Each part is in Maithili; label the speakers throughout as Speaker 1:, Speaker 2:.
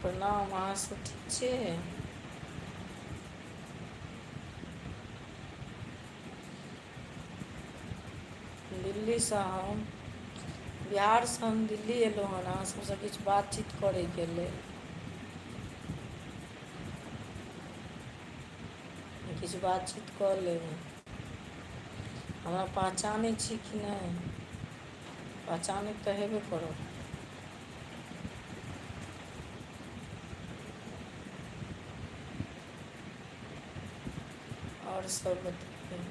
Speaker 1: प्रणाम अहाँ सब ठीक छी? दिल्लीसँ हम बिहारसँ हम दिल्ली एलहुँ हन अहाँ सभसँ किछु बातचीत करैके लेल। किछु बातचीत कऽ लेब। हमरा पहचानै छी कि नहि? पहचानैत तऽ हेबे करब। आओर सब बतबियौ।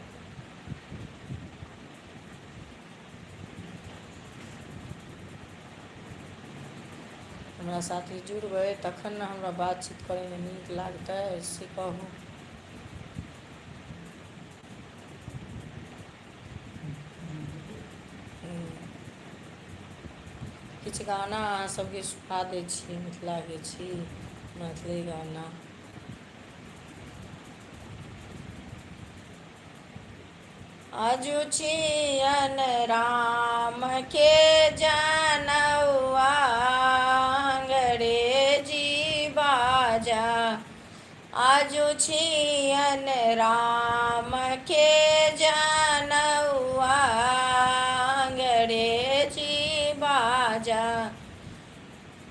Speaker 1: हमरा साथे जुड़बै तखन ने हमरा बातचीत करैमे नीक लागतै से कहू। किछु गाना अहाँ सबके सुना दै छी मिथिलाके छी मैथिली गाना। आजु छियन राम के जनउआ अंग्रेजी बाजा। आजु छियन राम के जनउआ अंग्रेजी बाजा।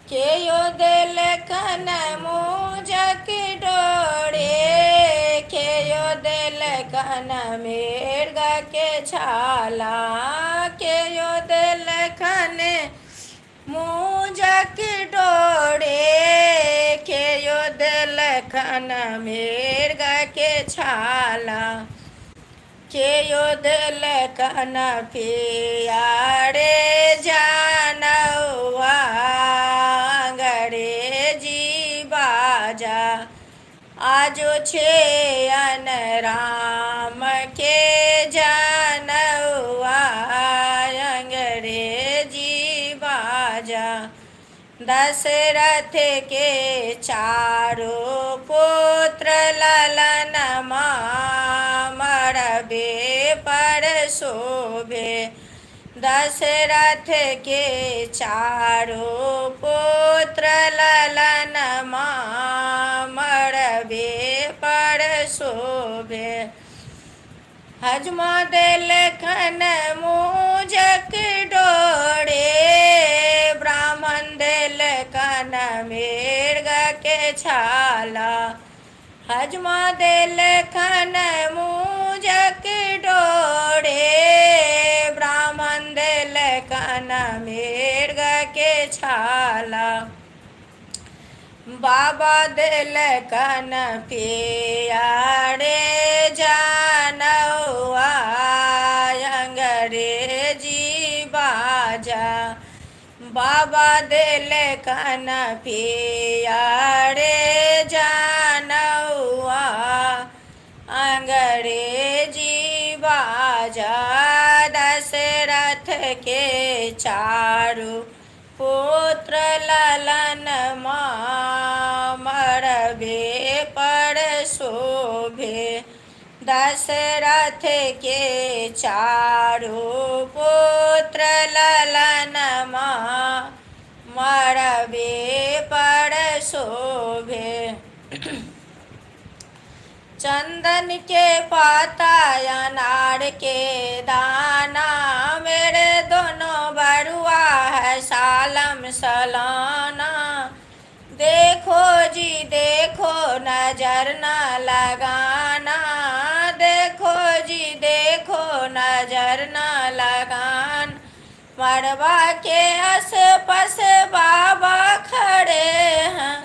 Speaker 1: केओ देलकन मूजक डोरे केओ देलकन मृगके छाला केओ देलकन मूजक डोरे केओ देलकन मृगके छाला केओ देलकन पियारे जानौआ अंग्रेजी बाजा। आजु छियन राम के जनौआ अंग्रेजी बाजा। दशरथ के चारो पुत्र ललन मरबे पर शोभे। दशरथ के चारो पुत्र ललन मरबे पर शोभे। हजमा देलखन मूजक डोरे ब्राह्मण देलखन मृग के छाला। हजमा देलखन मूजक डोरे ब्राह्मण देलखन मृग के छाला। बाबा देलकन पियारे जानौआ अंग्रेजी बाजा। बाबा देलकन पियारे जानौआ अंग्रेजी बाजा। दशरथ के चारू पुत्र ललन मरबे पर शोभे। दशरथ के चारू पुत्र ललन मरबे पर शोभे। चंदन के पाता अनार के दाना मेरे दोनों बरुआ है सालम सलाना। देखो जी देखो नजर न लगाना देखो जी देखो नजर न लगान। मरबा के आस पास बाबा खड़े हैं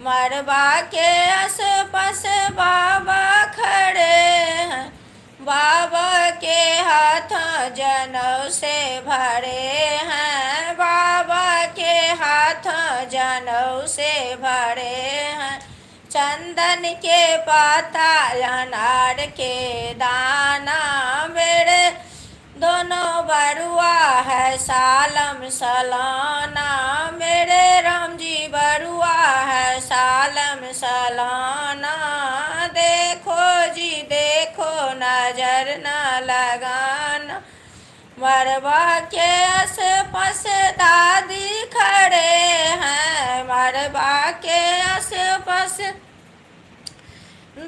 Speaker 1: मरबा के आस पास बाबा खड़े हैं। बाबा के हाथ जनौ से भरे हैं बाबा के हाथ जनौ से भरे हैं। चंदन के पाता अनार के दाना मेरे दोनों बरुआ है सालम सलाना मेरे राम जी बरुआ है सालम सलाना। देखो जी देखो नजर न लगाना मरबा के आस पास दादी खड़े हैं मड़बा के आस पास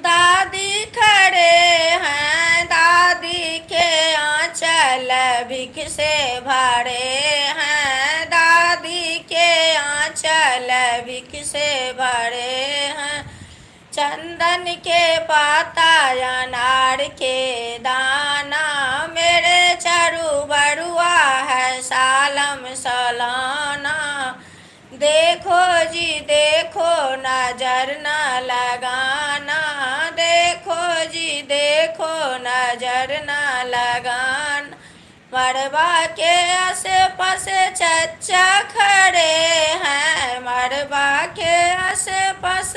Speaker 1: दादी खड़े हैं, दादी के आंचल भिख से भरे हैं, दादी के आंचल भिख से भरे हैं। चंदन के पाता अनार के दाना, मेरे चरु बरुआ है सालम सलाना। देखो जी देखो नजर न लगाना, देखो जी देखो नजर न लगाना। मड़बा के आसे पासे चचा खड़े हैं, मड़बा के आसे पास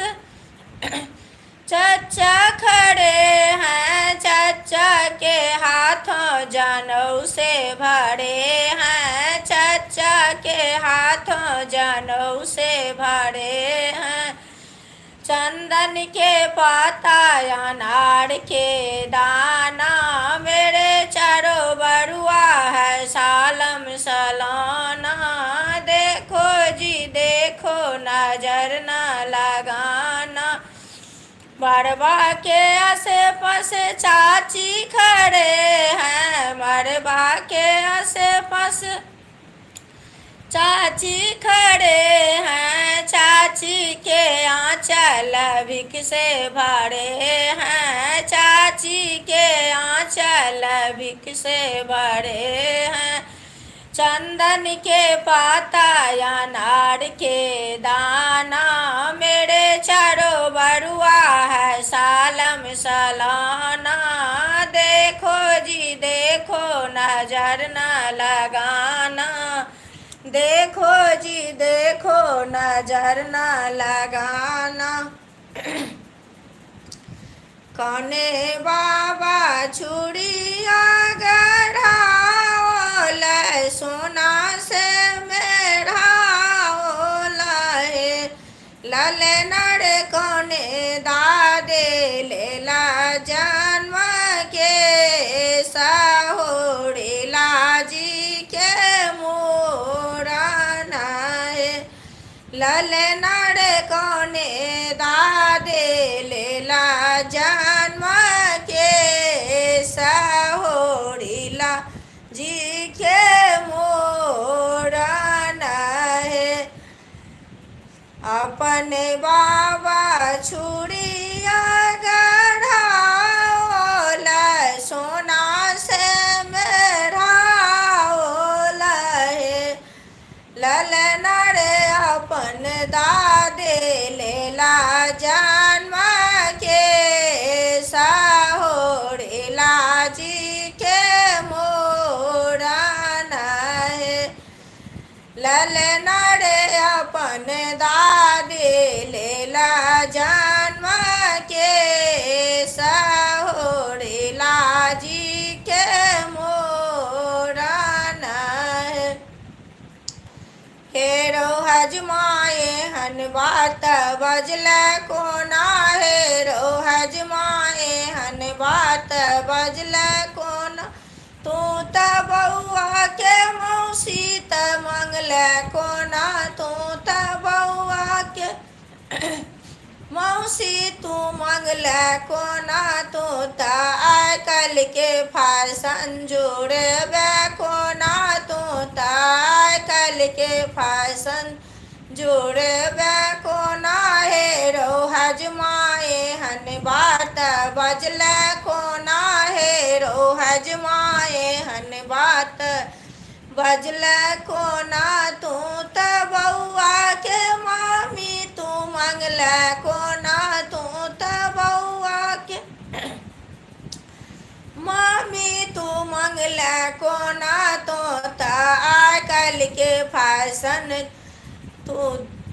Speaker 1: चचा खड़े हैं, चचा के हाथों जनऊ से भरे हैं, चचा के हाथों जनऊ से भरे हैं। चंदन के पाता अनार के दाना, मेरे चारो बरुआ है सालम सलाना। देखो जी देखो नजर न लगाना। मड़बा के आसे पासे चाची खड़े हैं, मड़बा के आसे पास चाची खड़े हैं, चाची के आंचल भिख से भरे हैं, चाची के आंचल भिख से भरे हैं। चंदन के पाता अनार के दाना, मेरे चारो बरुआ है सालम सलाना। देखो जी देखो नजर न लगाना, देखो जी देखो नजर न लगाना। कने बाबा छुड़िया गढ़ाओल, सोना से मेढ़ाओल हे। ललनर कने दादे लेला जन्म के सहोरिला जी के मोरन हे। ललनर कने दादे लेला जन्म के सहोरिला जी के मोरन हे। अपने बाबा छुड़िया गढ़ाओल, सोना से मेढ़ाओल हे। ललनर अपन दादे लेला जन्म के सहोरिला जी के मोरन हे। ललनर अपन दादे लेला जन्म के सहोरिला जी के मोरन हे। हेरो हजमाए हन बात बजल कोना, हेरो हजमाए हन बात बजल कोना। तू त बौआ के मौसी त मंगल कोना, तू त बौआ के मौसी तू मंगल कोना। तू त आइ काल्हि के फैशन जुड़बे कोना, तू त आइ काल्हि के फैशन जुड़बे कोना। हेरो हजमाए हन बात बजल कोना, हेरो हजमाए हन बात बजल कोना। तू त बौआ के मामी तू मंगल कोना, तू त बौआ के मामी तू मंगल कोना। तू त आइ काल्हि के फैशन तू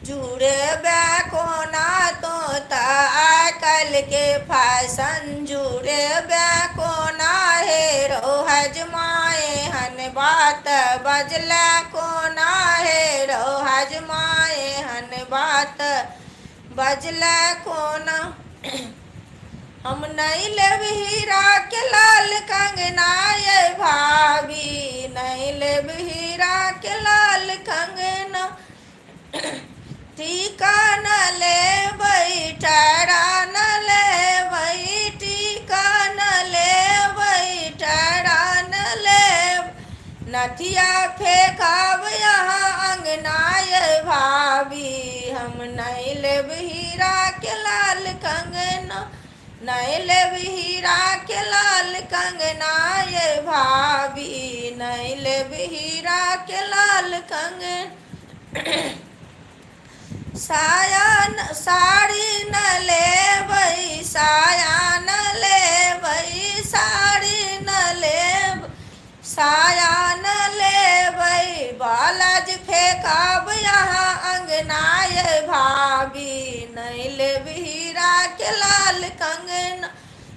Speaker 1: जुड़बे कोना, तू त आइ काल्हि के फैशन जुड़बे कोना। हेरो हजमाए हन बात बजल कोना, हेरो हजमाए हन बात बजल कोना। हम नहीं लेब हीरा के लाल कंगना ये भाभी, नहीं लेब हीरा के लाल कंगना। टीका
Speaker 2: फेकब यहाँ अंगना यै भाभी, हम नहि लेब हीरा के लाल कंगना, नहि लेब हीरा के लाल कंगना यै भाभी, नहि लेब हीरा के लाल कंगना। साया साड़ी न लेबै, साया न लेबै, साड़ी न लेब, साया न लेबै, बालाज फेकब यहाँ अंगना यै भाभी, नहि लेब हीरा के लाल कंगना,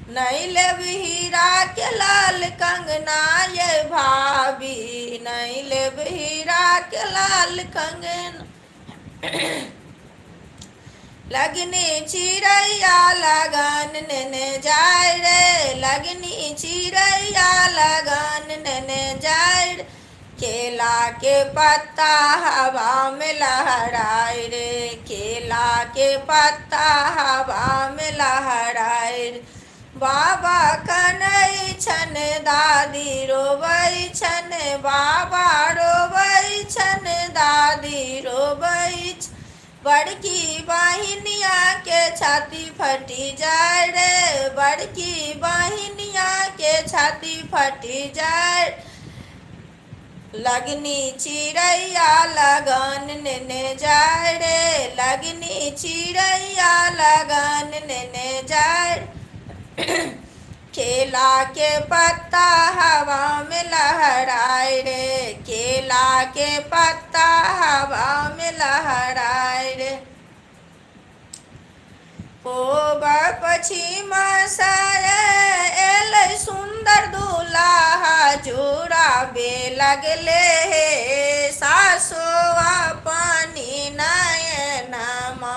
Speaker 2: नहि लेब हीरा के लाल कंगना यै भाभी, नहि लेब हीरा के लाल कंगना। लगनी चिड़ैया लगन नेने जाय रे, लगनी चिड़ैया लगन नेने जाय रे, केला के पत्ता हवा में लहराय रे, केला के पत्ता हवा में लहराय रे। बाबा कनै छन दादी रोबै छन, बाबा रोबै छन दादी रोबै छन, बड़की बहिनिया के छाती फटि जाय रे, बड़की बहिनिया के छाती फटि जाय। लगनी चिड़ैया लगन नेने जाय रे, लगनी चिड़ैया लगन नेने जाय। केला के पत्ता हवा में लहराय रे, केला के पत्ता हवा में लहराय रे। पूब पछिम से एलै सुन्दर दुल्हा, जुड़ाबे लगले हे सासु अपनी नयनमा,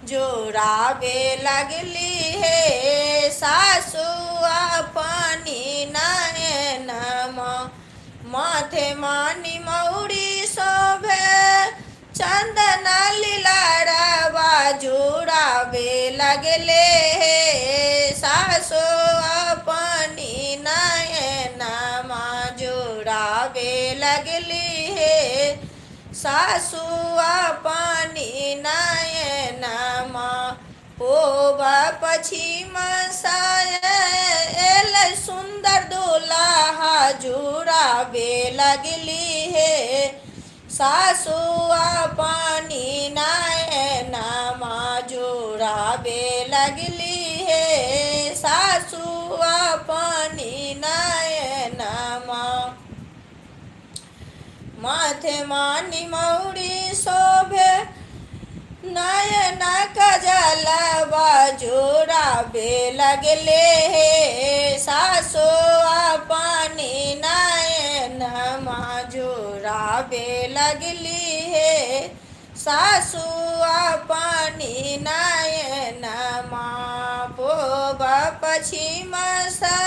Speaker 2: जुड़ाबे लगली हे सासु अपनी नयनमा। माथे मानी मौरी शोभे चंदन लीलारवा, जुड़ाबे लगले हे सासु अपनी नयनमा, जुड़ाबे लगली हे सासु अपनी नयनमा। पूब पछिम से एलै सुन्दर दुल्हा, जुड़ाबे लगली हे सासु अपनी नयनमा, जुड़ाबे लगली हे सासु अपनी नयनमा। माथे मानी मौरी शोभे नयन कजलवा, जुड़ाबे लगले हे सासु अपनी नयनमा, जुड़ाबे लगली हे सासु अपनी नयनमा। पूब पछिम से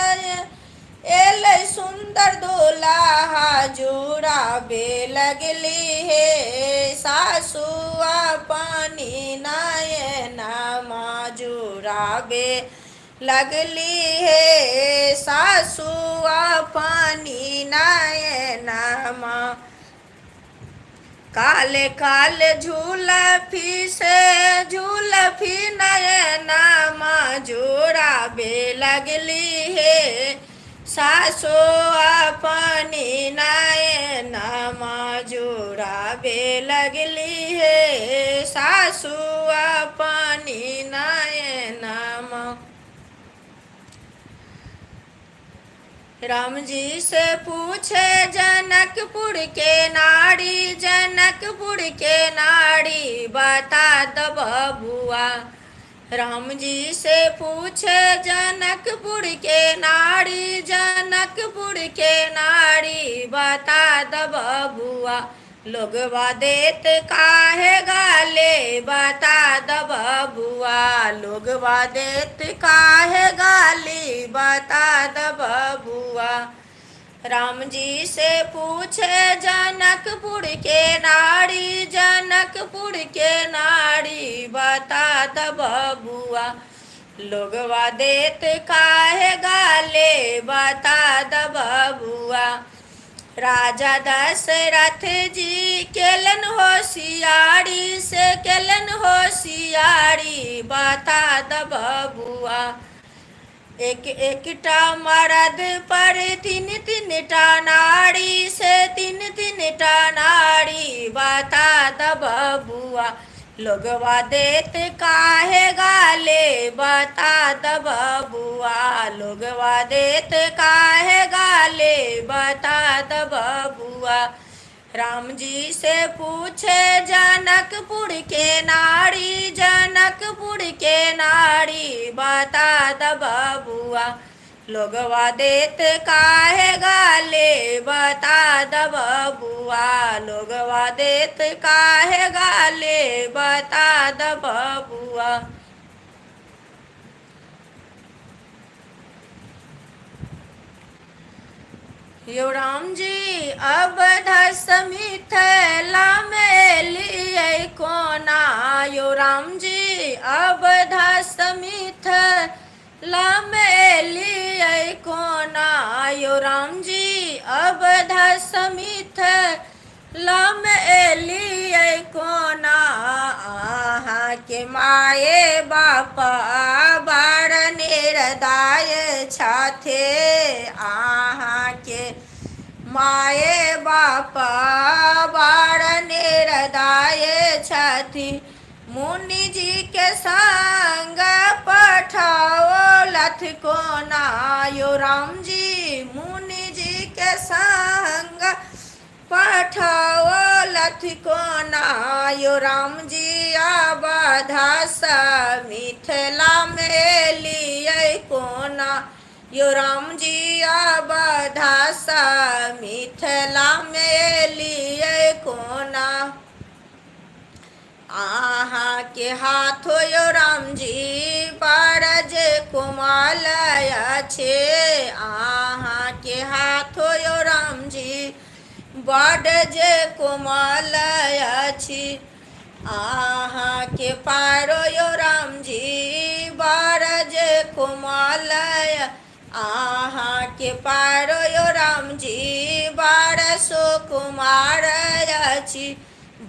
Speaker 2: एलै सुन्दर दुल्हा, जुड़ाबे लगली हे सासु अपनी नयनमा, जुड़ाबे लगली हे सासु अपनी नयनमा। काले काले झूलफी से झूलफी नयनमा, जुड़ाबे लगली हे सासु अपनी नयनमा, जुड़ाबे लगली हे सासु अपनी नयनमा। राम जी से पूछे जनकपुर के नारी, जनकपुर के नारी बता द बबुआ। राम जी से पूछे जनकपुर के नारी, जनकपुर के नारी बता द बबुआ। लोगवा देत काहे गाले बता द बबुआ, लोगवा देत काहे गाली बता द बबुआ। राम जी से पूछे जनकपुर के नारी, जनकपुर के नारी बता द बबुआ। लोगवा देत काहे गाले बता द बबुआ। राजा दशरथ जी केलनि होशियारी से केलनि होशियारी बता दऽ बबुआ। एक एकटा मरद पर तीन तीन टा नारी से तीन तीन टा नारी बता दऽ बबुआ। लोगवा देत काहे गाले बता दऽ बबुआ। लोगवा देत काहे गाले बता दऽ बबुआ। रामजी से पूछे जनकपुर के नारी जनकपुर के नारी बता दऽ बबुआ। लोगवा देत काहे गाले बता दऽ बबुआ। लोगवा देत काहे गाले बता दऽ बबुआ। यौ रामजी अवध मिथिला मे एलियै कोना यौ रामजी अवध मिथिला मे एलियै कोना यौ रामजी अवध मिथिला मे एलियै कोना अहाँके माए बाप बड़ निर्दय छथि अहाँके माए बाप बड़ निर्दय छथि मुनिजी के संग पठौलथि कोना यौ रामजी मुनिजी के संग पठौलथि कोना यौ रामजी अवधसँ मिथिला मे एलियै कोना यौ रामजी अवधसँ मिथिला मे एलियै कोना। अहाँके हाथो यौ रामजी बड़ जे कोमल अछि अहाँके हाथो यौ रामजी बड़ जे कोमल अछि अहाँके पारो यौ रामजी बड़ जे कोमल अहाँके पारो यौ रामजी बड़ सुकुमार अछि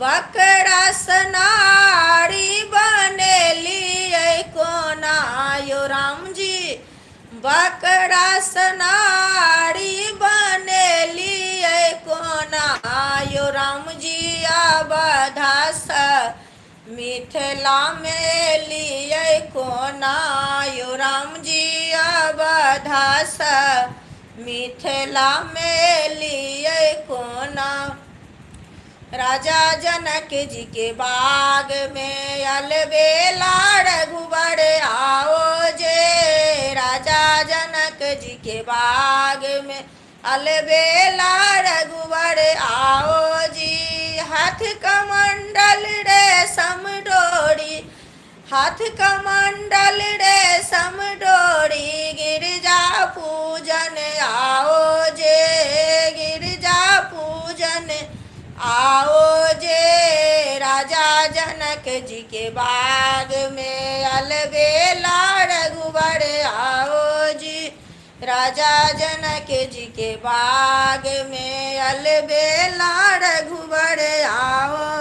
Speaker 2: बकरा सनारी बनेलियै कोना यौ रामजी बकरा सनारी बनेलियै कोना यौ रामजी अवधसँ मिथिलामे एलियै कोना यौ रामजी अवधसँ मिथिलामे एलियै कोना। राजा जनक जी के बाग में अलबेला रघुबर आओ जे राजा जनक जी के बाग में अलबेला रघुबर आओ जी हाथ कमंडल रेशम डोरी हाथ कमंडल रेशम डोरी गिरजा पूजन आओ जे गिरजा पूजन आओ जे राजा जनक जी के बाग में अलबेला रघुबर आओ जी राजा जनक जी के बाग में अलबेला रघुबर आओ।